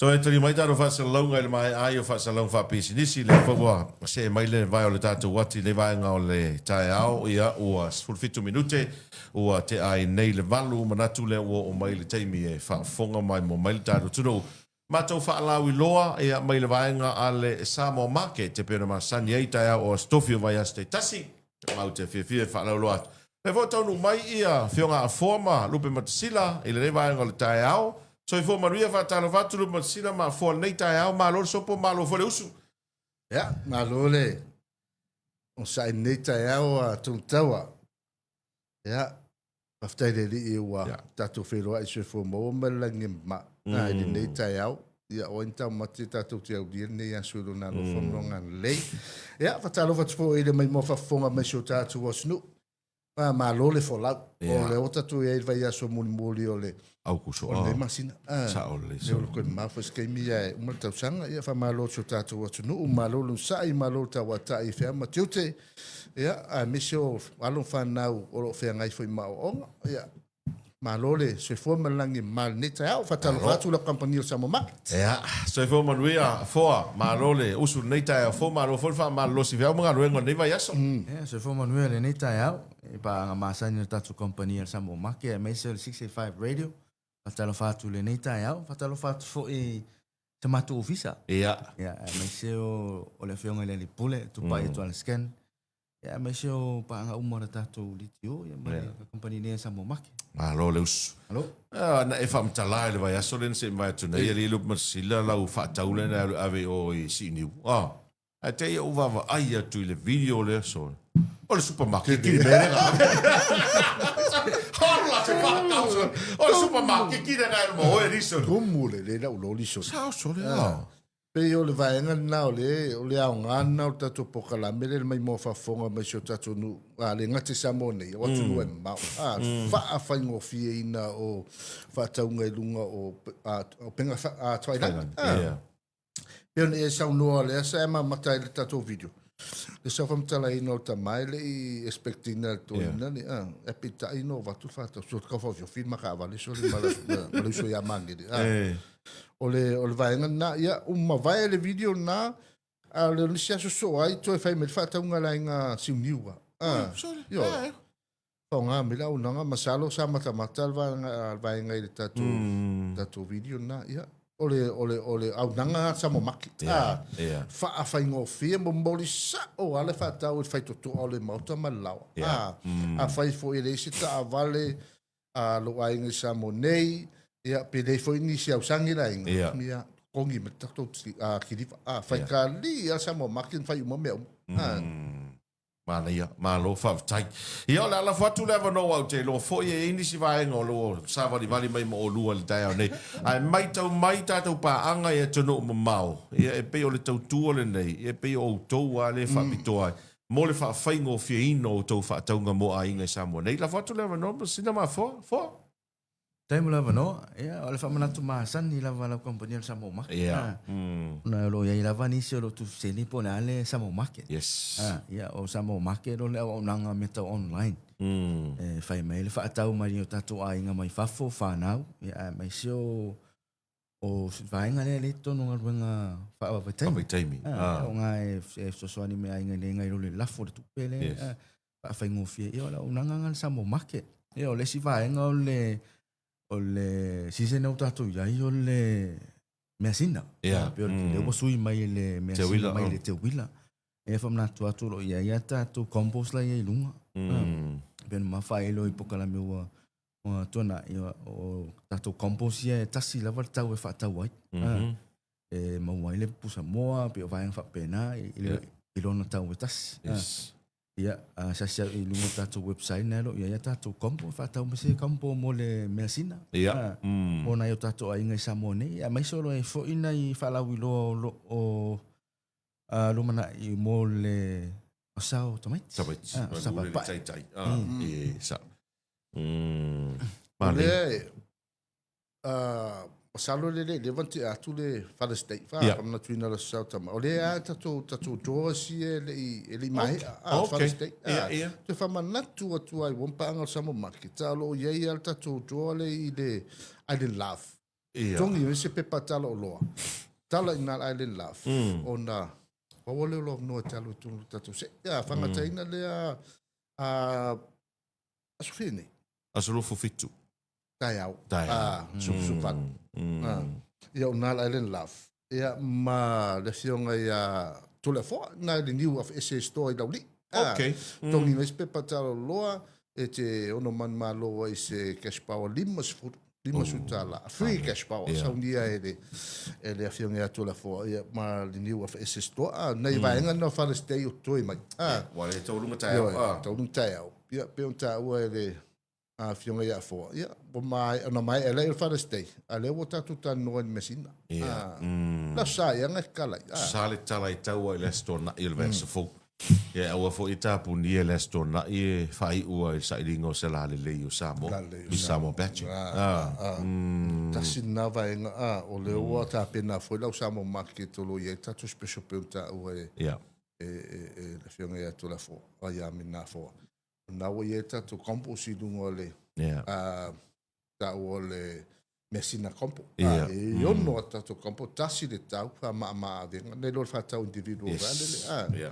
Toe tali mai tatou faasalalauga i le maea ai o faasalalauga faapisinisi, lea foi ua see mai le vae o le tatou ati i lenei vaega o le taeao, ia ua 17 minute ua tea ai nei le 8, manatu lea ua oo mai le taimi e faafofoga maimoa mai le tatou atunuu. Matou faalauiloa ia mai le vaega a le Samoa Market e pei ona masani ai taeao o Aso Tofi o vaiaso taitasi. Matou te fiafia e faalauiloa atu. Lea foi ua taunuu mai ia Afioga Afoa ma Lupematasila i lenei vaega o le taeao. Soifua manuia, faatalofa atu Lupematasila ma Afoa i lenei taeao. Malo le sopo, malo foi le usu. Ia, malo le onosai i lenei taeao a Tolutaua. Ia, faafetai i le Alii ua tatou feiloai i soifua maua ma le lagi e mama i lenei taeao. Ia, o ai na taumate tatou te aulia lenei aso i Lona alofa ma Lona agalelei. Ia, faatalofa atu foi i le maimoa faafofoga mai si o tatou atunuu. Malo le folau. O lea ua tatou i ai i le vaiaso mulimuli o le Aukuso. O lenei masina. Sao lelei. Lea ua toe mamao foi se taimi ae uma le tausaga. Ia, faamalo i si o tatou atunuu, malo le onosai, malo le tauatai i feau ma tiute. Ia, aemaise o alo ma fanau o lo o feagai foi ma aoaoga. Ia, malo le soifua ma le lagi e mama i lenei taeao. Faatalofa atu lau kamupani o le Samoa Market. Ia, soifua manuia Foa, malo le usu i lenei taeao fou, malo foi le faamalolosi i feau ma galuega o lenei vaiaso. Ia, soifua manuia i lenei taeao i paaga masani a le tatou kamupani a le Samoa Market aemaise o le 685 Radio. Faatalofa atu i lenei taeao, faatalofa atu foi i se matou ofisa. Ia. Ia, aemaise o, o le Afioga i le Alii Pule, Tupai mm. Atuala Ia, aemaise o paaga uma o le tatou DTO, ia, ma le kamupani nei a Samoa Market. Malo le usu. Malo. Ah, na e faamatala i le vaiaso lea na se i mavae atu nei, alii Lupematasila lau faatau lea na alu ave i o i Siuniu. Ah, ae te i ou vaavaai atu i le video lea, sole. O le supermarket le mea lea na ave. Hola, se faatau, sole. O le supermarket lea na alu ma oe, alii, sole. Tumu lelei lau loli, sole. Sao, sole, ah. Pei o le vaega lena o le, o le aoga lena o le tatou polokalame lea i le maimoa faafofoga mai si o tatou nuu, a le gata i Samoa nei, o atunuu e mamao. A, faafaigofieina o faatauga i luga o, a, o upega a, tafailagi. A, pei ona e saunoa lea sa e mamata ai le tatou video, le sau faamatalaina o le tama e le i expect ina e le toeaina le, a, e peitai na ova atu le faatau, so tau faaofiofi le ma taavale sole ma le uso ia Magele. A. O le, o le vaega lena, ia, ua mavae le video lena, a o le nisi aso soo ai, toe fai mai le faatauga a le aiga Siuniu a. Ah, ioe. Faaaoga mai le auaunaga, masalo sa matamata le vaega, le vaega i le tatou, tatou video lena. Ia, o le, o le, o le auaunaga a Samoa Market. Ah, faafaigofie, momoli sao lava le faatau i le faitotoa o le maota ma le laoa. Ah, afai foi e leai se taavale, a lou aiga i Samoa nei, ia, pe leai foi nisi ausagi le aiga, Ia. ia, totogi ma tatou kiliva. A, faikali lava Samoa Market ma fai uma mea uma. A. Manaia, malo faafetai. Ia, o le a lafo atu le avanoa aua ou te iloa foi e i ai nisi vaega o lo o savalivali mai ma oulua i le taeao nei. Ae maitau mai tatou paaga i atunuu mamao, ia e pei o le tautua lenei, e pei o outou lava lea e faapitoa ai. mo le faafaigofieina o outou faatauga mo aiga i Samoa nei. Lafo atu le avanoa ma sina mafoa. Foa. Faafetai mo le avanoa. Ia, o le faamanatu masani lava a lau kamupani o le Samoa Market. Ia. Ona o lo o i ai lava nisi o lo o tuufesili po o le a le Samoa Market. Yes. Ia, o Samoa Market o le auaunaga mea tau online. E fai mai ai le faatau mai o tatou aiga mai fafo, fanau, ia, aemaise o O se vaega lea e le i totonu o galuega faavaitaimi. Faavaitaimi. Ah. O ngā e, e fesoasoani me aiga i le ngai le lafo le tupe le yes. Faafaigofie. Ia o le auaunaga lena a le Samoa Market. Ia o le isi vaega o le o le season ua tatou i ai o le measina. Yeah. Pei o le lea ua sui mai le measina mai le teuila. E faamanatu atu o lo o i ai a tatou combos la i ai i luga. Pei ona mafaelo i polokalame ua Ua tuanai, o tatou compost ia e tasi lava le tau e faatau ai. Mm -hmm. E maua ai le pusa moa, pe o vaega faapena, i, yeah. i lona tau e tasi. Yes. Ia, siasi au i luga o tatou website na lo i ai a tatou compost, faatau mai se compost mo le measina. Ia. Mo nai o tatou aiga i Samoa nei. Aemaise o lo o i ai foi nai faalauiloa o lo o lumanai mo le sao tamaiti. Tamaiti. Ah, sa paepae. Taitai. Ah, e, sa. O lea, masalo le le leva na tea atu le Father's Day, fa Yeah. faamanatuina le Aso Sa o Tama. O lea lava tatou, tatou drawers ia e le i, e le i maea, ah, Okay. Father's Day. Yeah, Ah, yeah. toe faamanatu atu ai, ua paaga o le Samoa Market, a o lo o i ai lava le tatou drawer lea i le Island Love. Togi ai se pepa tala oloa, tala i nā Island Love, ona pau lea o lou avanoa e te alu i totonu o le tatou seʻe. Ia, faagataina lea a aso fia nei? Aso 27. Taeao. Taeao. Supa. Ia, o nā Island Love. Ia, ma le afioga ia Toleafoa, na i le niu afaese store i Laulii. Togi mai se pepa tala oloa, e te ono manumalo ai se cash power 50, 50 tala. Free cash power, saunia e le, e le afioga ia Toleafoa, ia, ma le niu afaese store. Nai vaega na o Father's Day o totoe mai. Ua le taualuga taeao. Taualuga taeao. Ia, pei ona taua e le Afioga ia Afoa, ia, ua maea, ona maea lea i le Father's Day, a lea ua tatou talanoa i le measina. Ia. La sa ia ngai tala i. Sa le tala i taua i le Aso Toonai o le vaiaso fou. Ia, aua foi e tapunia i le Aso Toonai e faaiu ai i le sailiga o se lalelei o Samoa, Miss Samoa Pageant. Tasi lena vaega, a, o lea ua tapena foi lau Samoa Market o lo o i ai tatou special pei ona taua e le Afioga ia Toleafoa, ia Amina Afoa. Na ua i ai tatou compost i luga o le taua o le measina compost. E ono a tatou compost, tasi le tau, faamaamaavega, nai lo le faatau individual yes. Vale,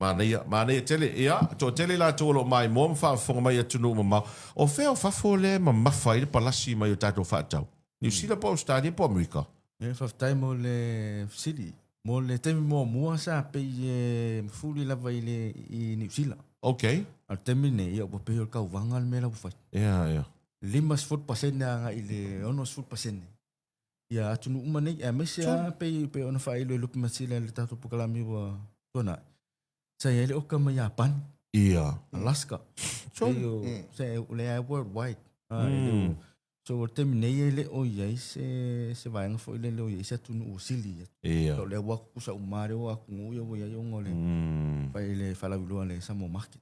Manaia, manaia tele. Ia, toatele i latou o lo o maimoa ma faafofoga mai i atunuu mamao. O fea o fafo lea e mamafa ai le palasi mai o tatou faatau? Niu Sila po o Ausetalia po o Amerika? Ia, faafetai mo le fesili. Mo le taimi muamua sa pei e mafuli lava i le i Niu Sila. Okay. A o le taimi lenei, ia ua pei o le tauvaga le mea la ua fai. Ia, ia. 50% agai i le 60% ia atunuu uma nei, aemaise lava pei pei ona faailo e Lupemasila i le tatou polokalame ua tuanai. Sa i ai le oka mai Iapani. Ia. Alaska. Pei o, sa o lea e worldwide. E le o, so o le taimi nei e le o i ai se, se vaega foi lele o i ai se atunuu o sili atu. Ia. O lea ua tutusa uma lea ua atunuu ia ua i ai ona o le, fai le faalauiloa a le Samoa Market.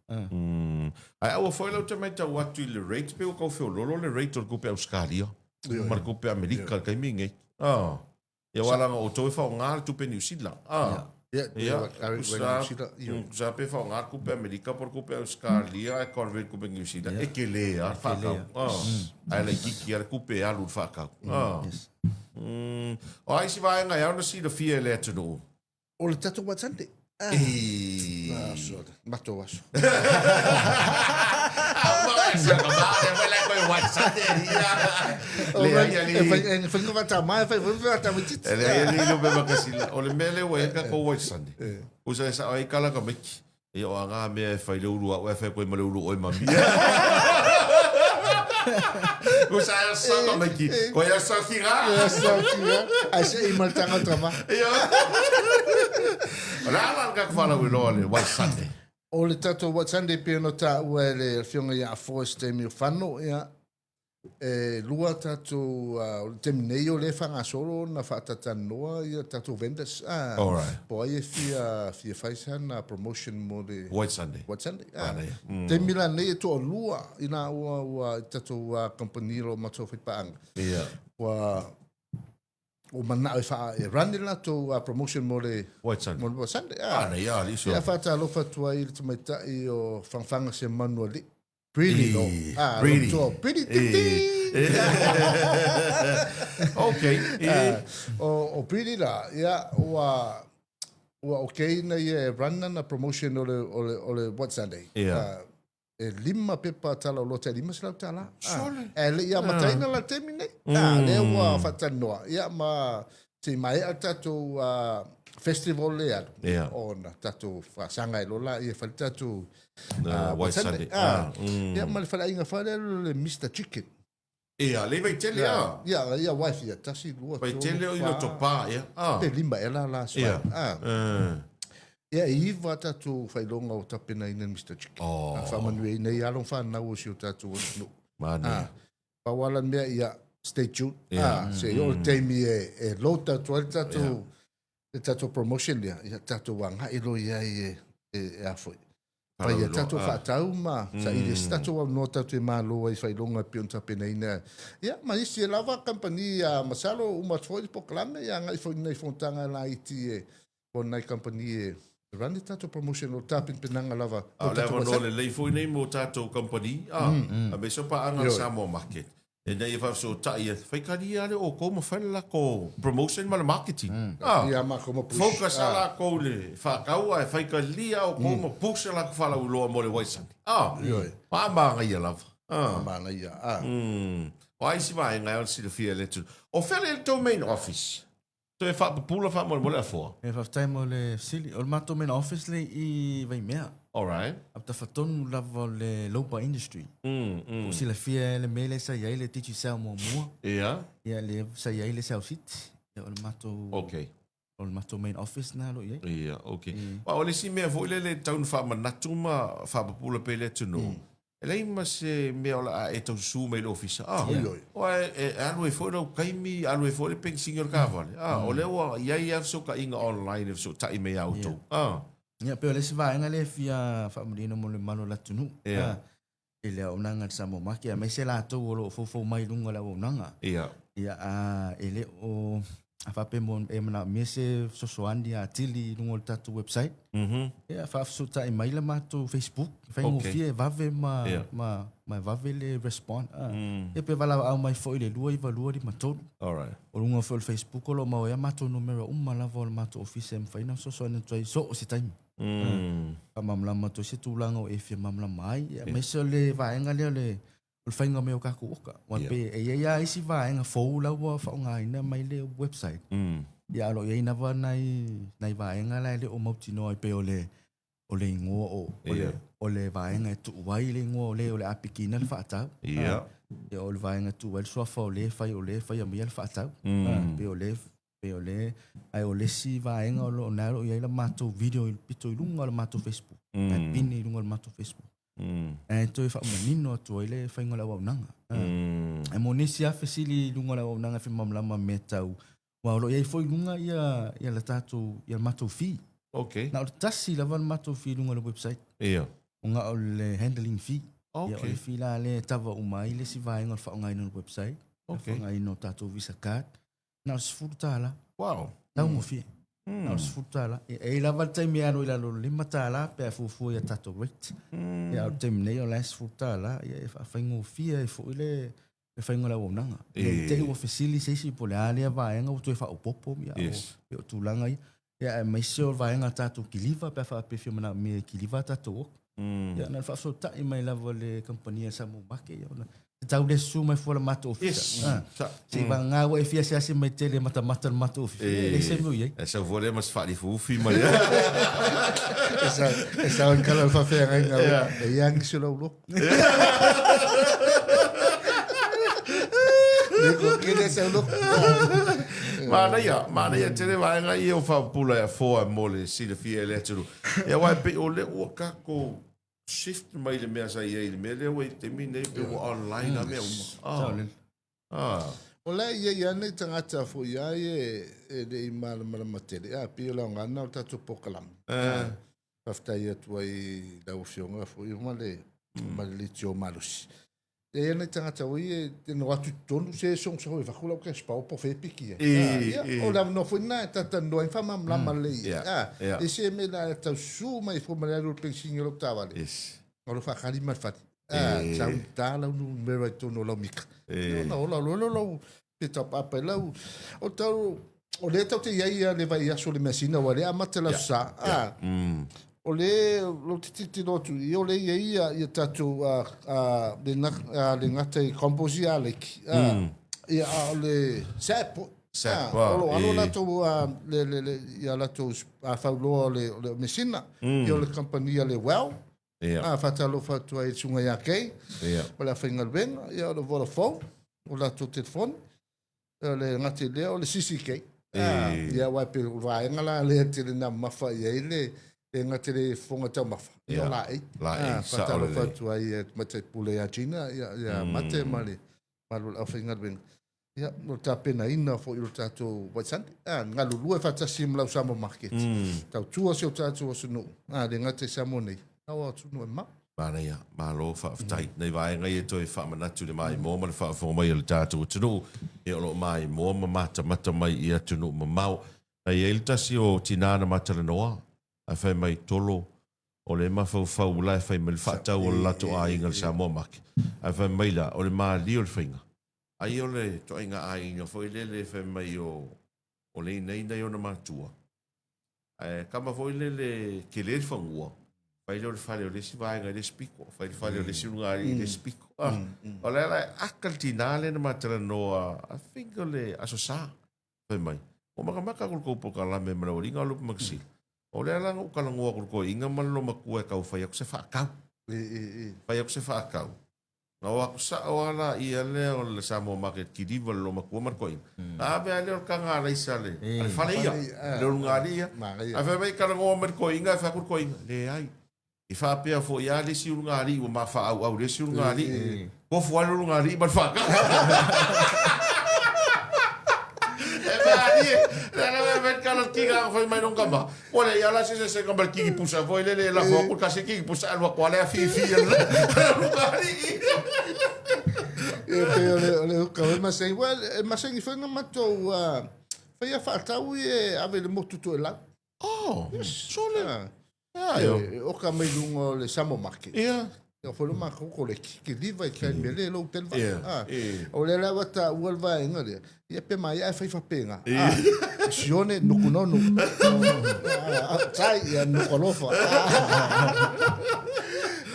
Ae aua foi la ou te matau atu i le rate pei ua tau feololo le rate o le tupe Ausetalia ma le tupe Amerika i le taimi lenei. Ia aua leaga o outou e faaaoga le tupe Niu Sila. Ia, tusa pe faaaoga le tupe Amerika po o le tupe Ausetalia ae convert i tupe Niu Sila, e tele lava le faatau. Ae laitiiti lava le tupe e alu i le faatau. O a isi vaega e ao ona silafia e le atunuu? O le tatou White Sunday. Aso, matou aso. E fai ngā mai, fai fai mai titi. E leai alii lupe makasina. O le mea lea ua i ai le tatou White Sunday. Usa e sao ai kala ka maiki. Ia o a ngā mea e fai le ulu au e fai koe ma le ulu oi mami. Usa e sao ka maiki. Koe e sao ki ngā. E sao ki ngā. Ai se i mal tangata ma. Ia. O le ala le kako whalau i loa le White Sunday. O le tatou White Sunday pei ona taua e le afioga ia Afoa i se taimi o Fano, ia, E lua tatou, o le taimi nei o lea e faagasolo ona faatatalanoa ia tatou vendors, a, po o ai e fia, fia fai sana promotion mo le White Sunday. White Sunday. A, taimi la nei e toalua i laua ua i tatou kamupani o lo matou faipaaga. Ia. Ua ua manao e faa e run le latou promotion mo le White Sunday. Mo le White Sunday. A, Manaia alii Ia faatalofa atu ai i le tamaitai o Fagafaga Semanualii. Pretty though. Ah, Pretty. Look pretty. Pretty. Okay. O Pretty la, ia, ua, ua okay na ia e run ana promotion o le, o le, o le White Sunday. Ia. E lima pepa tala o loa tai $500. Sole. E le i amataina la taimi nei. Ah, lea ua faatalanoa. Ia, ma se i maea tatou festival le alu. Ia. Ona tatou faasaga ai loa laia e fai le tatou White Sunday. Ia ma le faleaiga foi lea le Mister Chicken. Ia, le Vaitele a. Ia, ia wife ia, tasi, lua, tolu, Vaitele o i Lotopa, ia. Pe lima ea la la aso. Ia, e iva tatou faailoga o tapenaina e Mister Chicken. Faamanuiaina ai alo ma fanau o si o tatou atunuu. Manaia. Pau lava le mea, ia, stay tuned. Se i oo le taimi e load atu ai le tatou, le tatou promotion lea, ia tatou agai loa i ai e, e, e a foi. Fai ia tatou faatau ma saili se tatou avanoa tatou te malo ai i faailoga e pei ona tapenaina. Ia, ma isi e lava kamupani, masalo uma atu foi le polokalame, ia agai foi i nai fonotaga laiti e, o nai kamupani e run le tatou promotion o tapenapenaga lava. A o le avanoa lelei foi nei mo tatou kamupani, aemaise o paaga a le Samoa Market. Ina ia faafesootai, faitalia lava le outou ma fai le latou promotion ma le marketing. Ah, Ia matou ma push. Focus lava latou i le faatau ae faitalia outou ma push a latou faalauiloa mo le White Sunday. Ah, Ioe. Faamanaia lava. Ah. Faamanaia. Ah. O a isi vaega e ao ona silafia e le atunuu? O fea le tou main office? Toe faapupula faamolemole Afoa. E faafetai mo le fesili. O le matou main office le i Vaimea. Alright. A tafatonu lava o le Loba Industry. Po o silafia e le mea lea sa i ai le Digicel muamua. Ia. Ia lea sa i ai le South City. Ia o le matou Okay. o le matou main office na lo i ai. Ia, okay. Aua o le isi mea foi lele e tatau ona faamanatu ma faapupula pea i le atunuu. E leai ma se mea o le a e taususu mai i le ofisa. Ah, aua e alu ai foi lou taimi, alu ai foi le penisini o le taavale. Ah, o lea ua i ai lava fesootaiga online e fesootai mai ia outou. Ah. Ia, pei o le isi vaega lea e fia faamanino mo le mamalu o le atunuu. Ia. I le auaunaga a le Samoa Market, aemaise latou o lo o foufou mai i luga o le auaunaga. Ia. Ia, a, e le o, a faapea mo, e manaomia se fesoasoani atili i luga o le tatou website, ia, faafesootai mai le matou Facebook, e faigofie, e vave ma, ma, ma e vave le respond. A, ia, pe valaau mai foi i le 29253. Alright. O luga foi o le Facebook o lo o maua ai a matou numera uma lava o le matou ofisa e mafai ona fesoasoani atu ai so o se taimi. Faamalamalama atu ai se tulaga o e fia malamalama ai, ia, aemaise o le vaega lea o le o le faiga mai o tatou oka. Aua pei e i ai lava isi vaega fou la ua faaaogaina mai le website. Ia a o lo o i ai lava nai, nai vaega la e le o mautinoa e pei o le, o le igoa o, o le, o le vaega e tuu ai le igoa o le o le a pikiina le faatau. Ia. Ia o le vaega e tuu ai le suafa o le e fai, o le e faia maia le faatau. Pei o le, pei o le, ae o le isi vaega o lo o, na o lo o i ai la matou video i le pito i luga o le matou Facebook. E pine i luga o le matou Facebook. E toe faamanino atu ai le faiga o le auaunaga. E mo nisi lava fesili i luga o le auaunaga e fia malamalama i mea tau, aua o lo o i ai foi i luga ia, ia le tatou, ia le matou fee. Okay. Na o le tasi lava le matou fee i luga o le website. Ia. O na o le handling fee. Okay. Ia, o le fee la lea e tava uma ai le isi vaega o le faaaogaina o le website. Okay. Le faaaogaina o tatou Visa card. Na o le $10. Wow. Taugofie. Na o le $10. E i ai lava le taimi e alu i lalo o le $5 pe a fuafua i a tatou rate. Ia, a o le taimi nei o la e $10, ia e faafaigofie ai foi le faiga o le auaunaga. Ne i te i ua fesili se isi po o le a lea vaega ua toe faaopoopo, ia, o, o tulaga ia. Ia, aemaise o le vaega a tatou kiliva pe a faapea e fia manaomia e kiliva a tatou oka. Ia, na ona faafesootai mai lava le kamupani a Samoa Market, ia, ona e tau le susu mai fua le matou ofisa. Yes. Ah. Se i vagana ua e fia asiasi mai tele e matamata le matou ofisa. E leai se mea o i ai. E sau fua lea ma se faalifuufi mai. E sao i kala o le faafeagaiga e i ai nisi o lau loku. Le ko kele sau loku. Manaia, manaia tele vaega ia o faapupula e afoa mo le silafia e le atunuu. Ia aua e pei o lea ua tatou shift mai le mea sa i ai i le mea lea ua i le taimi lenei pei ua online lava mea uma. Sao lele. Ah. O la e i ai lava nai tagata foi lava ia e le i malamalama tele, a pei o le aoga lena o le tatou polokalame. Faafetai atu ai i lau Afioga foi ma le ma le leitio malosi. E i ai nai tagata foi ia e no atu i totonu se sogosogo i fafo lau cash power po o fea e piki ai. Ia, o le avanoa foi lena e talatalanoa ai ma faamalamalama lelei ai. E se mea la e tau susu mai fua ma le alu o le penisini o lau taavale. O lo faakali ma le fale. Sau i ta lau numera i totonu o lau mika. Ona ola loa lea o lau peta papa i lau. O tau, o lea tau te i ai ia le vaiaso o le measina, ua le amata le aso Sa. O le, lo te tilotilo atu i, o le i ai ia, ia tatou, le, le gata i combos ia a Leki. Ia, a o le SAP. SAP, O lo alo latou, le, le, le, ia latou fauloa o le, o le measina. Ia o le kamupani a le Well. Ia. Faatalofa atu ai i le susuga ia Kay. Ia. O le afaigaluega, ia o le Vodafone, o latou telefoni. O le gata i lea, o le CCK. Ia, aua e pei o le vaega la lea e tele ina mamafa i ai le le gata i le fofoga taumafa, ia o laei. Laei, sao lelei. Faatalofa atu ai i le Tamaitai Pule ia Gina, ia Mate ma le mamalu o le aufaigaluega. Ia, mo le tapenaina foi o le tatou White Sunday. Ah, galulue faatasi ma lau Samoa Market. Tautua si o tatou atunuu. Ah, le gata i Samoa nei, a o atunuu e mamao. Manaia, malo faafetai. Nei vaega ia toe faamanatu i le maimoa ma le faafofoga mai a le tatou atunuu, ia o lo o maimoa ma matamata mai i atunuu mamao. Na i ai le tasi o tina na matalanoa, ae fai mai, Tolo, o le mafaufau la e fai mai le faatau o le latou aiga i le Samoa Market. Ae fai mai la, o le malie o le faiga. Ai o le ituaiga aiga foi lele fai mai o o le inaina i ona matua, ae kama foi lele tele le fanua, fai lea o le fale o le isi vaega i le isi pito, fai le fale o le isi ulugalii i le isi pito. Ah, o le ala e aka le tina lea na ma talanoa, I think o le Aso Sa, fai mai, ua makamaka aku i le tou polokalame ma le aualiiga o Lupe Makasina. O le ala na ou talanoa atu i le toeaina ma le loomatua e tau fai atu se faatau. Fai atu se faatau. Na o atu sao lava laia lea o le Samoa Market kiliva le loomatua ma le toeaina. Na ave lava lea o le taga alaisa a le fale ia, le ulugalii ia. Ae fai mai talanoa mai le toeaina ae fai atu le toeaina, leai. E faapea foi lava le isi ulugalii ua ma faaauau i le isi ulugalii. Tofu lava le ulugalii ma le faatau. E malie, le ala mea mai kala kinga fai mai lona tama. Ua leai lava la se eseesega ma le kini pusa foi lele e lafo atu le tasi kini pusa alu atu lava lea fifi e le ulugalii. Ia pei o le o le uka o masani. Well, e masani foi na matou faia faatau e ave i le motu Toelau. Oh, sole. Ah, e oka mai luga o le Samoa Market. Ia. Ia foi lo matou ko le kiliva i kai mele lo hotel va. Ah. O le la wata ua le vaega lea. Ia pe mai ai fai faapena. Ah. Sione Nukunonu. Tai ia Nukualofa.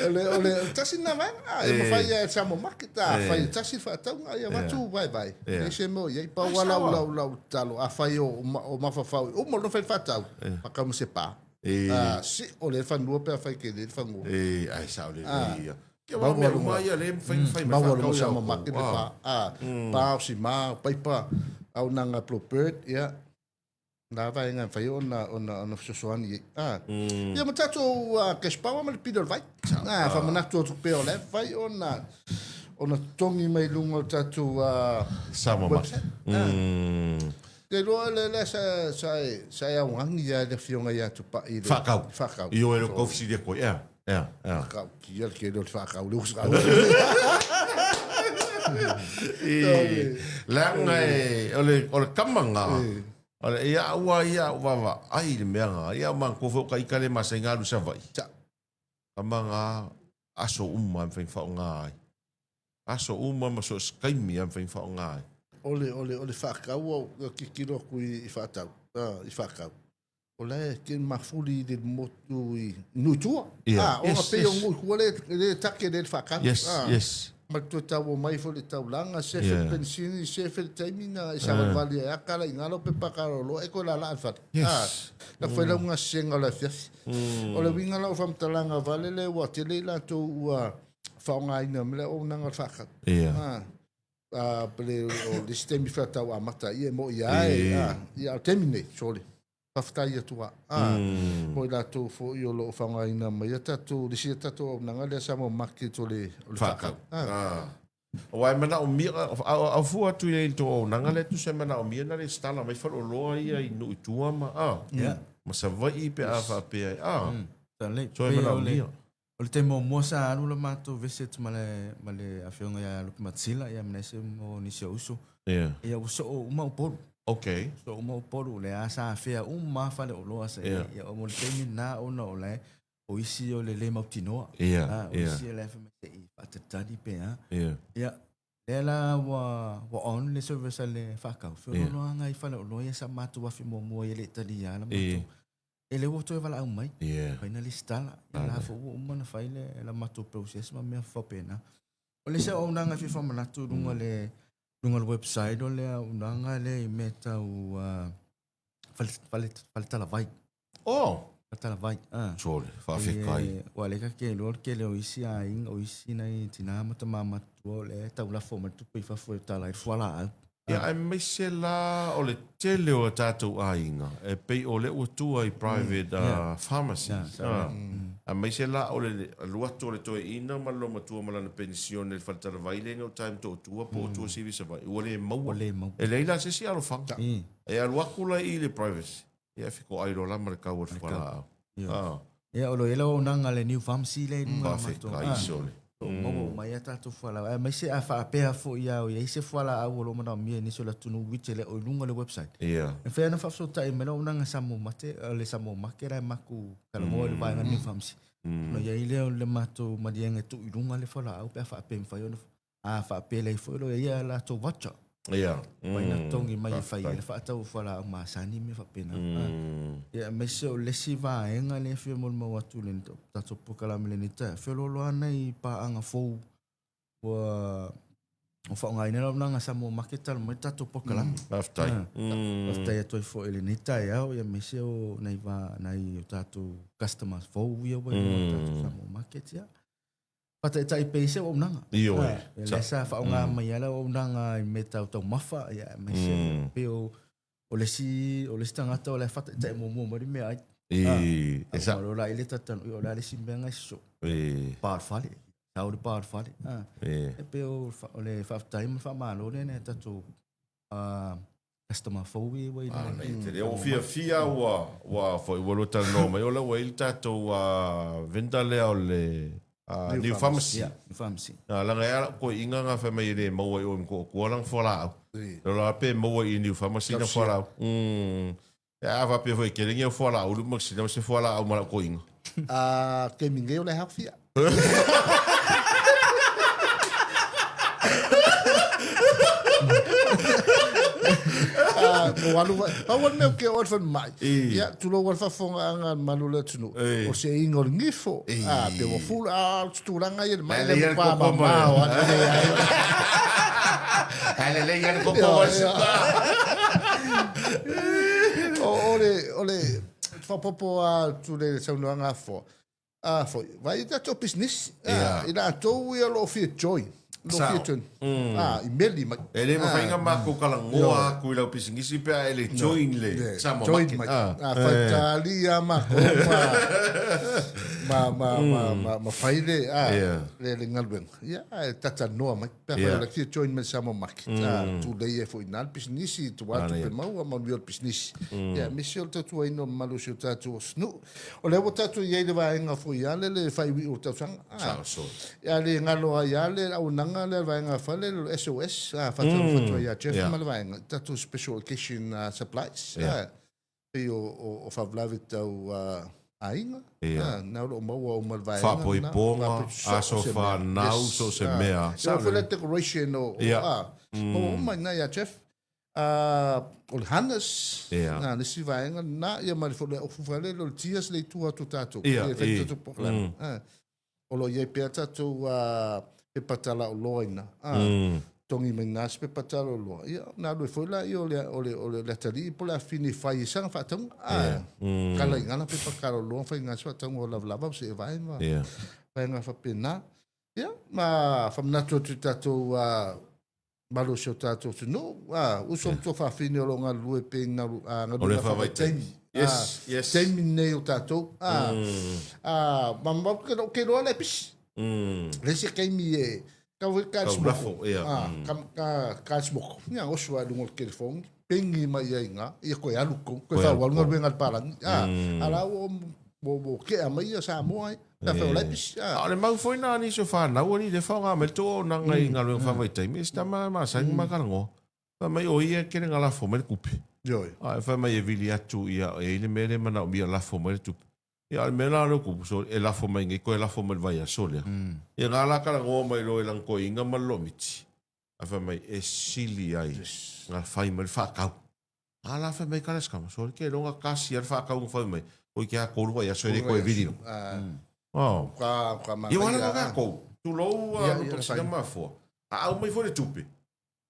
O le o le tasi na vaega. E mafai ia Samoa Market a fai tasi faatauga ia avatu vaevae. E se mea o i ai. Pau lava lau lau lau tatalo afai o o mafaufau uma loa fai le faatau, faatau ma se pa. Ah, si o le fanua pe afai ke le fanua. E, ai sao lelei ia. Ia aua o mea uma ia lea e mafai ona fai mai faatau ia outou. Market le pa. Ah, pa o sima, o paipa, auaunaga Bluebird, ia. Na vaega e mafai ona ona ona fesoasoani i ai. Ah. Ia ma tatou cash power ma le pili o le vai. Ah, faamanatu atu pea o la e mafai ona ona totogi mai luga o le tatou Samoa website. Te iloa le lea sa sa e sa e augani ia le afioga ia Tupai le Faakau. Faakau. Ioe le kou fesili atu ai. Ea, ea, ea. Faakau kia le tele o le faakau le usa. Leaga e o le o le kama nga. O le ia ua ia au vaavaai i le mea nga. Ia manatua foi o ka ita le masani na alu i Savaii. Kama nga aso uma e mafai ona faaaoga ai. Aso uma ma so o se taimi lava e mafai ona faaaoga ai. O le, o le, o le faatau ua ou tilotilo atu i, i faatau, i faatau. O la e ke mafuli i le motu i nuu i tua. Ia. Ah, ona Yes, pei o yes. nuu i tua le, le take le faatau. Yes, Ah. yes. Ma le toe tau o mai foi le taulaga, sefe le Yeah. penisini, sefe le taimi na e savalivali ai a kala i ngalo pepa kaloloa e koe laalaa i le fale. Yes. Ah, na fai lau gasega o le afiafi. O le uiga la o faamatalaga vale lea ua tele i latou ua faaaogaina ma le auaunaga o le faatau. Ia. Ah, ah, pe o le isi taimi faatau amata ia e moi lava e, ah, ia, a o le taimi nei, sole, faafetai atu lava. Ah, mo i latou foi o lo o faaaogaina mai a tatou, le isi a tatou auaunaga lea Samoa Market o le, o le Faatau. faatau. Ah. Ah. Aua e manaomia, au fua atu i ai i le tou auaunaga lea tusa e manaomia na resitala mai faleoloa ia i nuu i tua ma, ah, ma Savaii pe a faapea ai. Ah, so e manaomia. O le taimi muamua sa alu le matou visit ma le, ma le afioga ia Lupe Matsila, ia ma nisi o nisi o uso. Yeah. Ia ua soo uma Upolu. Okay. Soo uma Upolu, lea sa afea uma faleoloa sa Yeah. Ia, o mo le taimi lena ona o la e, o isi o le le mautinoa. Yeah, Ah, o yeah. isi o la e fai mai se i faatatali pe a. Yeah. Ia, lea la ua, ua on le service a le faakau. Feolooloaga i faleoloa ia sa matou afe muamua ia le i talia la matou. Yeah. E le ua toe valaau mai. Yeah. Fai na lesitala. Ia la foi ua uma na fai le la matou process ma mea faapena. O le isi auaunaga e fia faamanatu i luga le luga le website o le auaunaga lea i mea tau fale fale faletalavai. Oh. Faletalavai. Ah. Sole, faafetai. E, ua le ka ke iloa le tele o isi aiga, o isi nai tina ma tama matutua o lea e tau lafo mai le tupe i fafo e tala ai le fualaau. Ia, aemaise la o le tele o a tatou aiga e pei o lea ua tua i private pharmacies. Aemaise la o le alu atu o le toeaina ma le loomatua ma lana penisione i le faletalavai lea i gauta i Motootua po o tua sivi i Savaii, ua le maua. E leai la se isi alofaga. E alu atu la i le private, ia e fetoai loa la ma le tau o le fualaau. Ia, o lo o i ai le auaunaga a le New Pharmacy lea i luga o matou. Faafetai sole. O lo o maua uma ai a tatou fualaau. Aemaise a faapea foi lava o i ai se fualaau o lo o manaomia e nisi o le atunuu which e le o i luga o le website. Ia. E mafai ona faafesootai mai le auaunaga Samoa Mate, le Samoa Market la e matou talanoa i le vaega New Pharmacy. Ona i ai lea o le matou maliega e tuu i luga le fualaau pe a faapea e mafai ona. A faapea ai foi loa ia latou voucher. Ia. Mai na totogi mai e fai ai le faatau o fualaau masani ma mea faapena. Ia aemaise o le isi vaega lea e fia molimau atu i le tatou polokalame i lenei taeao, feoloolo lava nai paaga fou ua faaaogaina le auaunaga a Samoa Market talu mai le tatou polokalame. Faafetai. Faafetai atu ai foi i lenei taeao, ia aemaise o nai va, nai o tatou customers fou ia ua i luga o le tatou Samoa Market. Ia, faataitai pea i se auaunaga. Ioe. Ia lea sa faaaoga mai lava le auaunaga i mea tau taumafa, ia aemaise pei o o le isi o le isi tagata o le faataitai muamua mai le meaai. I, e sa. O la i le tatanu, o le a le isi mea ngai so. I. Pa o le fale. Sau le pa o le fale. I. E pei o le faafetai ma le faamalo lea nai a tatou customer fou ia ua i luma. Manaia tele. Ua fiafia ua ua foi ua lua talanoa mai o la ua i le tatou vendor lea o le New Pharmacy. Yeah, New Pharmacy. Leaga e a lau toeaiina na fai mai e le maua i o i Motootua lana fualaau. O la pe maua i New Pharmacy lana fualaau. E a faapea foi e tele ni au fualaau lu masina ma se fualaau ma lau toeaiina. A taimi nei o le haofia. Mo alu vai. Pau o le mea o ke o le falemai. Ia, tulou a le faafofogaaga a le malu o le atunuu. O se iga o le gifo. A, pe ua fula, a, o se tulaga ia le mai le pa mamao a le ai. Ai le lei le koko ma le O le, o le, faaopoopo atu le saunoaga a Foa. A foi, vai i tatou pisinisi. I latou ia o lo o fia join. Lo fia join. A, i meli mai. E le mafai ona matou talanoa atu i lau pisinisi pe a e le join le Samoa Join mai. A, faitali ia matou ma ma ma ma ma fai le a le le galuega. Ia, e tatanoa mai. Pe a fai o le fia join mai le Samoa Market. A, tulei ai foi i ina le pisinisi, tua atu pe maua manuia o le pisinisi. Ia, aemaise o le tautuaina o le mamalu o si o tatou atunuu. O lea ua tatou i ai i le vaega foi a le le faaiuiu o le tausaga. Sao soo. Ia le galo ai a le auaunaga lea a le vaega fale le SOS, a faatalofa atu ai ia Jeff ma le vaega, tatou special occasion supplies. Pei o faalavelave tau aiga, na o lo o maua uma i le vaega. Faapoipoga, aso fanau, so o se mea. Sao foi le decoration o, maua uma i ina ia Jeff. O le harness, na le isi vaega lena, ia ma le foi le ofu foi lele o le tears le i tua atu o tatou, e fai tatou polokalame. O lo o i ai pea tatou pepa talaoloa i ina, totogi mai ina se pepa talaoloa, ia ona alu ai foi lea o le, o le, o le atalii po o le afafine e fai ai sana faatauga. Kala i ina pepa talaoloa fai i ina se faatauga o lavalava ma seevae ma vaega faapena. Ia, ma faamanatu atu i tatou Malu o si o tatou atunuu, a, uso ma tuafafine o lo o galulue pea i galuega faavaitaimi. Yes, yes. Taimi lenei o tatou. A, a, ma ma ke lo ke loa le pisi. Le se taimi e ka foi ka smoko. A, ka ka ka smoko. Ia oso ai lunga o le telefoni, pengi mai ai ngā, ia koe alu ko, koe whau alu galuega le palangi. A, a la ua ua ua kea mai ia Samoa ai. Ka whau lai pisi. A o le mau foi nā nisi o whanau ani le whaonga mai le tō nanga i galuega whaavaitaimi, e sita ma masani ma kalangoa. Whai mai o ia kere ngā lafo mai le kupe. Ioi. A e whai mai e vili atu ia e i le mea le manaomia lafo mai le tupe. Ia o le mea la lea kupu so e lafo mai nei koe lafo mai le vaiaso lea. Ia ngā la kalangoa mai loa i lana toeaina ma le lomitti. A whai mai e sili ai ngā whai mai le whaakau. A la whai mai ka le skama so ke longa kasi a le whaakau nga whai mai. Oi ke a koru vai aso e le koe vili no. Oh. Ka ka Ia wala ka kou. Tulou a lupa sina mafua. A au mai foi le tupe.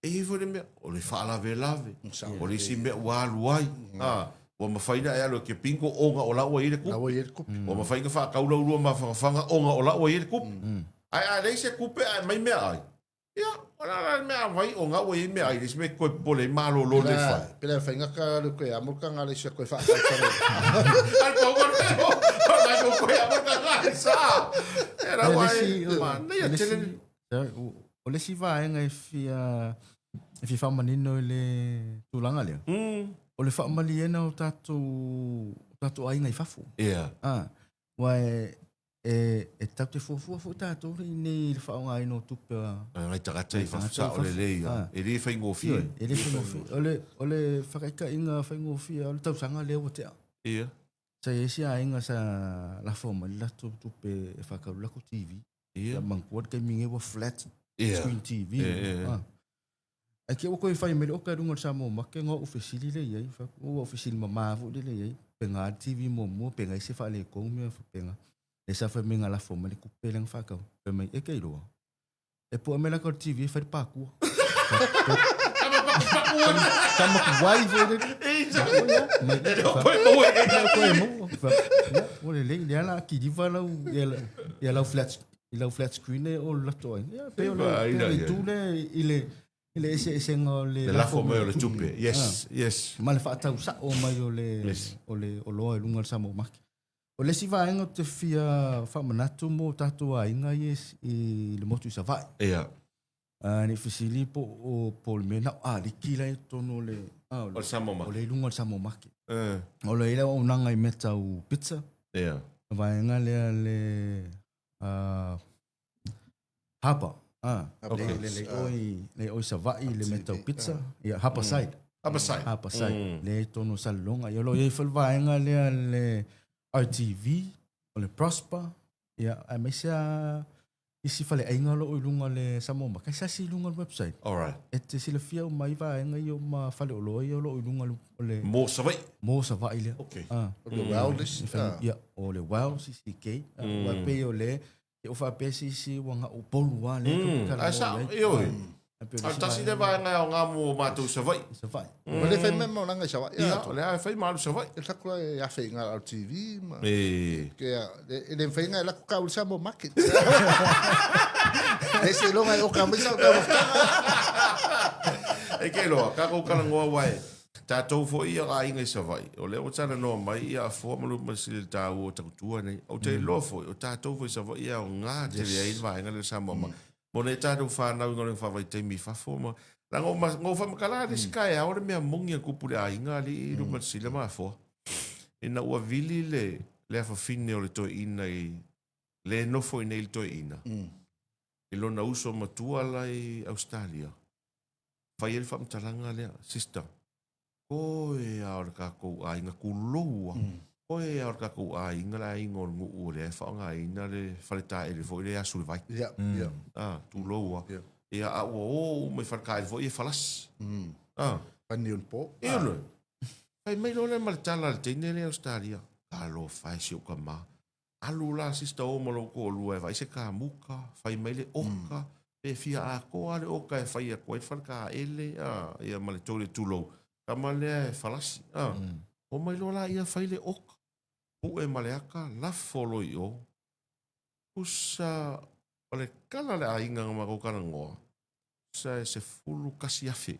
E i ai foi le mea, o le faalavelave, o le isi mea ua alu ai. A, ua mafai ona e alu e ke bingo ona o la ua i ai le kupe. Ua mafai ona faatau lau lua mafangafaga ona o la ua i ai le kupe. Ae a leai se kupe ae aumai meaai, ia, o le a la le mea a vai ona ua i ai meaai, le isi mea e toe popole ai malolo le fai. Pe le fai ngaka le koe amo ka ngale sia koe whaatau tare. Ai pau ka le o, nai ko koe amo ka ngale sa. E rau ai, ma, nei a tele. O le isi vaega e fia e fia faamanino i le tulaga lea, o le faamalieina o tatou o tatou aiga i fafo. Ia. Ah, aua e e e tatou te fuafua foi tatou nei i le faaaogaina o tupe a nai tagata i fafo, sao lelei ia. E le faigofie. E le faigofie. O le o le whakaitaiga faigofie o le tausaga lea ua tea. Ia. Sa i ai se aiga sa lafo mai le latou tupe e faatau le latou TV. Ia. Manatua le taimi nei ua flat. Screen TV. Ah. Ae te ua toe fai mai le oka i luga o le Samoa Market ona ou fesili lea i ai, fai atu, ua ou fesili mama foi lele i ai, pe na le TV muamua pe na i ai se faaletonu mea faapena. Lea sa fai mai na lafo mai le tupe lea na faatau. Fai mai, e te iloa, e pue mai la ta TV e fai le patua. Tama tuai foi lele. Mai, E le o koe maua e le o koe maua. Fai atu, ia, ua lelei, lea la kiliva lau, ia lau flat i lau flat screen e o lato ai. Ia, pei o le, pei o le itu lea i le, i le eseesega o le Le lafo mai o le tupe. Yes, yes. Ma le faatau sao mai o le, Yes. o le oloa i luga o le Samoa Market. O le isi vaega ou te fia faamanatu mo tatou aiga ia i le motu i Savaii. Ia. Ah, ne i fesili po o po o le mea na o aliki la i totonu o le ah, o le Samoa Market. O le i luga o le Samoa Market. Eh. O lo i le auaunaga i mea tau pizza. Ia. Vaega lea le uh, Harbour. Ah, Okay. le, le, le, oi, le oi Savaii le mea tau pizza. Ia, Harbour Side. Harbour Side. Harbour Side. Le i totonu o Salelologa. Ia, o lo o i ai foi le vaega lea le RTV, o le Prosper. Ia, aemaise lava isi faleaiga o lo o i luga o le Samoa Market. Kai sasi i luga o le website. Alright. E te silafia uma ai vaega ia ma faleoloa ia o lo o i luga o le Mo Savaii. Mo Savaii lea. Okay. Ah. O le Wow le isi. Ah. Ia, o le Wow CCK. Ah, mm. Ua pei o le e o faapea se isi ua nga Upolu lava lea mm. Ai sa, ioe. A tasi le vaega e aoga mo matou i Savaii. Savaii. O le fai mai ma olanga i Savaii. Ia, o le a fai ma alu Savaii. E taku la e afe i ngā au TV ma. E. Ke a, e le mawhai ngā e laku ka uli Samoa Market. E se longa e oka mai sa o tau E ke loa, kākou kalangoa wae. Tātou foi ia aiga i Savaii. O lea ua talanoa mai ia Afoa ma Lumasili i le tāua o Takutua nei. Ou te iloa foi, o tātou foi i Savaii e aoga tele ai le vaega lea o le Samoa Market. Mo nei tātou whānau i ngā whāvaitaimi i fafo ma Leaga o ma, ngou whamakala le si kaeao le mea mongi a kupu le aiga alii i Lumasili ma Afoa. Ina ua vili le, le afafine o le toeaina i, le nofo i nei le toeaina, i lona uso matua la i Australia, fai ai le faamatalaga lea, sister, Koe a o le kakou aiga kulou a. Koe a o le kakou aiga le aiga o le nuu o lea e faaaogaina le faletaele foi lea e asu i le vai. Ia, ia. A, tulou a. Ia. Ia, a ua o uma i faletaele foi e falasi. A. Pani o le po. Ia loe. Fai mai loa lea ma le tala a le teine lea i Ausetalia. Talofa e si ou tama. Alu la sister o ma lou toalua e vaai se kamuka, fai mai le oka, pe fia atoa le oka e fai atu ai le faletaele, a, ia ma le toilet tulou. Tama lea e falasi, a. Omai loa laia fai le oka, pue ma le aka, lafo loa i o. Pusa, o le kala a le aiga na matou talanoa, pusa e 11,000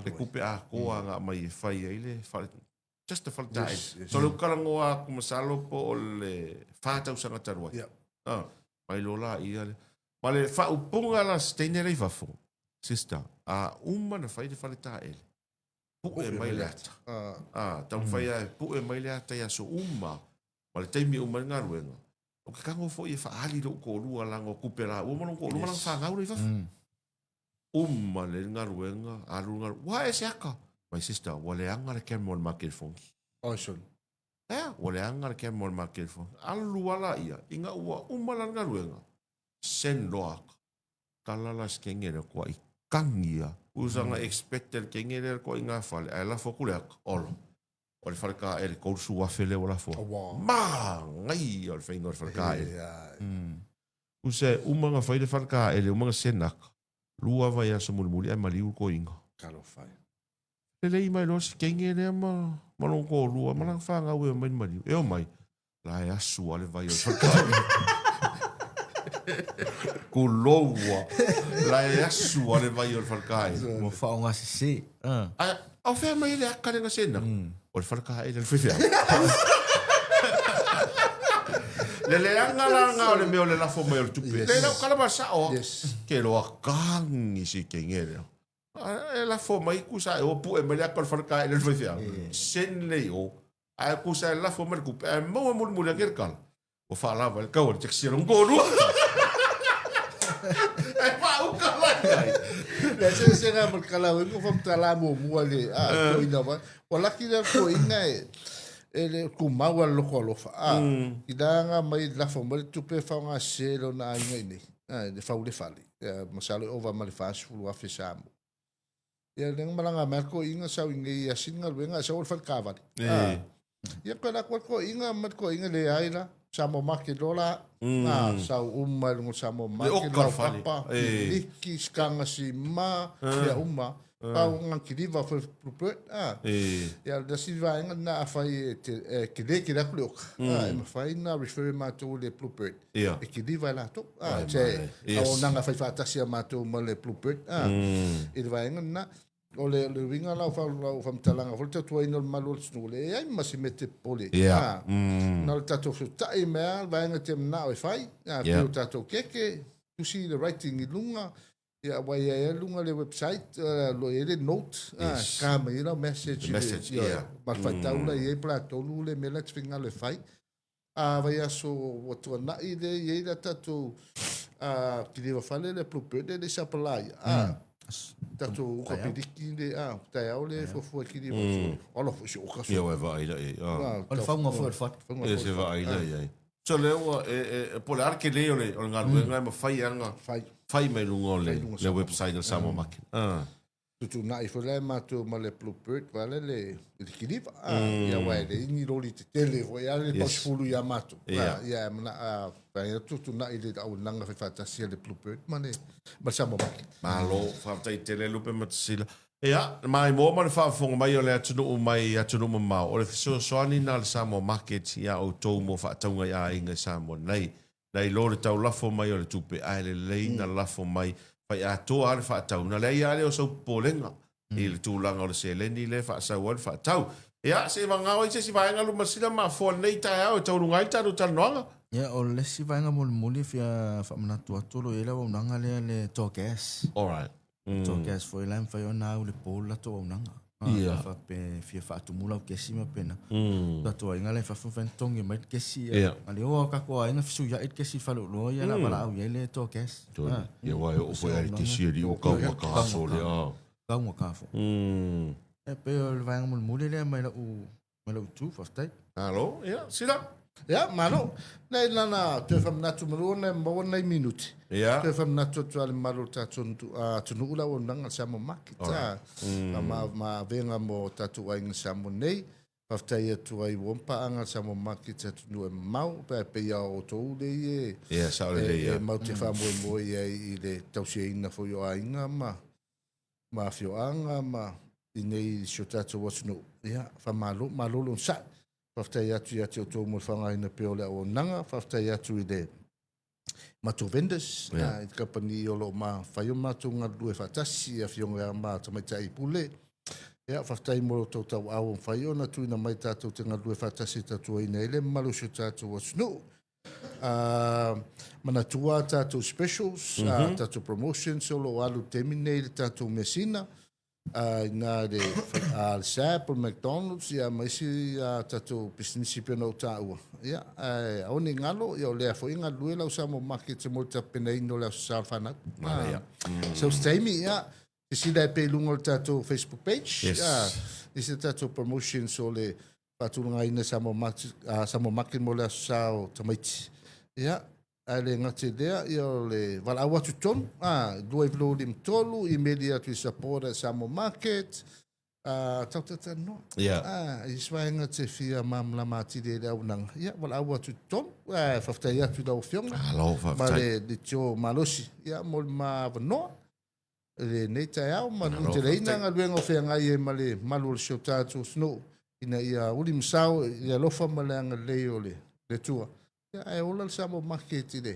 le tupe atoa na aumai e fai ai le fale, just a faletaele. Yes, yes. So le talanoa atu masalo po o le 4 tausaga talu ai. Yeah. Ah, mai loa laia le. Ma le faaupuga la se teine lea i fafo, sister, a uma na fai le faletaele, pue mai le ata. Ah, Ah, taumafai lava e pue mai le ata i aso uma, ma le taimi e uma ai le galuega. O ke tago foi e faaali lou toalua leaga o tupe laua ma lou toalua ma lana fanau lea i fafo. Uma lelei le galuega, alu le galuega, ua ae se aka. My sister, ua leaga le camera o le ma telefoni. Oi sole. Ea, ua leaga le camera o le ma telefoni. Alu lava laia, ina ua uma lana galuega, send loa aka. Tala la se kenge lea kua i kagi a. Usa na expect e le kenge lea kua i ngā fale, ae lafo atu le aka, olo. O le fale kaele, 30,000 lea ua lafo. Manaia o le faiga o le fale kaele. Usa e uma na fai le fale kaele, uma na send aka. Lua vaiaso mulimuli ae maliu le toeaina. Talofa e. Lelei mai loa si teine lea ma, ma lona toalua ma lana fanau e omai le maliu. E omai, la e asu lava le vai o le faletaele. Tulou lava. La e asu lava le vai o le faletaele. Ua faaaogasese. Ae, o fea mai le aka lea na sena? O le faletaele a le faifeau. Le leaga la lena o le mea o le lafo mai o le tupe. Yes. Le lau kala ma sao a. Yes. Ke loa kagi si teine lea. E lafo mai kusa e o pue mai le aka o le faletaele a le faifeau. Send lea i o. Ae kusa e lafo mai le tupe ae maua mulimuli ake le kala. Ua faalava ai le kau a le taxi a lona toalua. E faauka la i ai. Le eseesega ma le kalauina ua faamatala muamua i le toeaina vai. Ua laki lea toeaina e e le tumau a le loko alofa. A, ina aga mai lafo mai le tupe e faaaoga sese lona aiga i inei. A, e fau le fale. Ia, masalo e ova ma le 40,000 Samoa. Ia, lea na malaga mai le toeaina sau i inei e asi le galuega ae sau o le fale taavale. Ah. Ia, toe alu atu lava le toeaina ma le toeaina leai la. Samoa Market loa la. Ah, sau uma i luga o le Samoa Market, laupapa, piliki, sikaga sima, mea uma. Pau na kiliva foi Bluebird. Ah. Ia, le isi vaega lena afai e te, e tele tele atu le oka, ah, e mafai ona refer matou i le Bluebird. E kiliva e latou. Ah, se auaunaga faifaatasi a matou ma le Bluebird, ah, i le vaega lena. O le, le uiga la o lau faamatalaga foi le tautuaina o le malu o le atunuu, e leai ma se mea e te popole ai. Ah, na o le tatou fesootai mai lava le vaega e te manao e fai, ah, pei o tatou keke, tusi le writing i luga, Ia, aua e i ai lava i luga le website, o lo o i ai le note, ka mai ai lau message. The message, yeah. Ma le faitau la i ai po o le a tonu le mea la e te finagalo e fai. A vaiaso ua tuanai lea e i ai le tatou kiliva fale lea Bluebird lea e le i sapalaia. Tatou uka piliki le, taeao le fuafua e kiliva. Ala foi se oka. Ia, ua e vaai la i ai. O le fauga foi o le fale. Ia, se vaai la i ai. So lea ua, e, e, po o le a le tele o le, o le galuega e mafai lava ona Fai. fai mai luga o le, Fai luga le website o le Samoa Market. Ah. Tutuna'i foi la e matou ma le Bluebird vale le, i le kiliva. Ah, ia aua e leai ni loli tetele foi a le pausifulu ia matou. Ia. Ah, ia e mana, ah, vaega tutuna'i le auaunaga faifaatasi a le Bluebird ma le, ma le Samoa Market. Malo, faafetai tele Lupe Matasila. Ia, maimoa ma le faafofoga mai o le atunuu mai atunuu mamao, o le fesoasoani lena a le Samoa Market i a outou mo faatauga i aiga i Samoa nei. Na iloa le tau lafo mai o le tupe, ae lelei na lafo mai fai atoa lava le faatau, na leai lava lea o sou popolega i le tulaga o le seleni lea e faasau ai le faatau. Ia, se i vagao ai se isi vaega Lumasila ma Afoa i lenei taeao e taualuga ai le tatou talanoaga. Ia, o le isi vaega mulimuli e fia faamanatu atu o lo o i ai le auaunaga lea le Toa Gas. Alright. Toa gas foi la e mafai ona au i le po le latou auaunaga. Ia. A faapea e fia faatumu lau kesi ma pena. Tatou aiga la i fafo mafai ona totogi mai le kesi. Ia. A le o a tatou aiga fesuiai le kesi i le faleoloa ia la valaau i ai le toa gas. Ia aua e oo foi lava i le kesi e liu taugata aso lea. Taugata foi. E pei o le vaega mulimuli lea mai lau Mai lou itu, faafetai. Malo, ia, Sila. Ia, malo. Nei lana toe faamanatu malua ona e maua nai minute. Ia. Toe faamanatu atu lava i le mamalu o le tatou atunuu le auaunaga a le Samoa Market. Ma ma avega mo tatou aiga Samoa nei. Faafetai atu ai ua paaga le Samoa Market i atunuu e mamao, pe pei lava o outou lea e Ia, sao lelei, ia. e matou te faamoemoe i ai i le tausiaina foi o aiga ma ma afioaga ma i nei i si o tatou atunuu. Ia, faamalo, malo le onosai. Faafetai atu ia te outou mo le faaaogaina pea o le auaunaga. Faafetai atu i le matou vendors, yeah. i le kamupani o lo o mafai o matou galulue faatasi, i afioga ma tamaitai pule. Ia, faafetai mo lo outou tauau o mafai ona tuuina mai tatou te galulue faatasi e tautuaina ai le mamalu o si o tatou atunuu. Manatua a tatou specials, a tatou promotions o lo o alu i le taimi lenei i le tatou measina, ina le le SAP, o le McDonald's, ia ma isi a tatou pisinisi pei ona ou taua. Ia, ae aua ne i galo, ia o lea foi e galulue lau Samoa Market mo le tapenaina o le Aso Sa o le Fanau. Manaia. So se taimi, ia, sisila e pea i luga o le tatou Facebook page, Yes. Nisi o tatou promotions o le faatulagaina Samoa Market, Samoa Market mo le Aso Sa o tamaiti. Ia, ae le gata i lea, ia o le valaau atu tonu, a, 2953, imeli atu i support at Samoa Market, a, tau talatalanoa. Yeah. A, i se vaega te fia malamalama atili ai le auaunaga, ia, valaau atu i totonu, ae faafetai atu i lau Afioga. Malo, Ma faafetai. le leitio malosi, ia, mo le ma avanoa. Lenei taeao ma nuteleina galuega o feagai ai ma le malu o le si o tatou atunuu ina ia uli ma sao i le alofa ma le agalelei o le Atua. Ia, ae ola le Samoa Market i le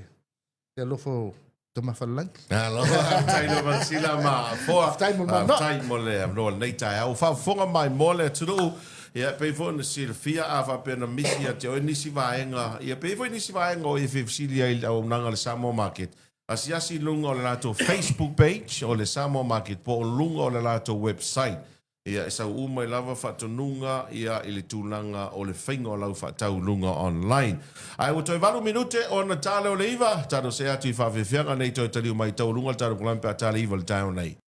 alofa o Tama Falelangi. Malo, faafetai lava Sila ma Afoa. Faafetai mo le avanoa. Faafetai mo le avanoa o lenei taeao. Ua faafofoga maimoa le atunuu, ia e pei foi ona silafia a faapea na misi ia te oe nisi vaega, ia pei foi nisi vaega o e fia fesili ai i le auaunaga a le Samoa Market, Asiasi i luga o le latou Facebook page o le Samoa Market po o luga o le latou website. Ia, e sau uma ai lava faatonuga ia i le tulaga o le faiga o lau faatau i luga online. Ae ua toe valu minute ona ta lea o le iva, tatou see atu i faafeafeaga nei toe taliu mai i taualuga le tatou polokalame pe a ta le iva i le taeao nei.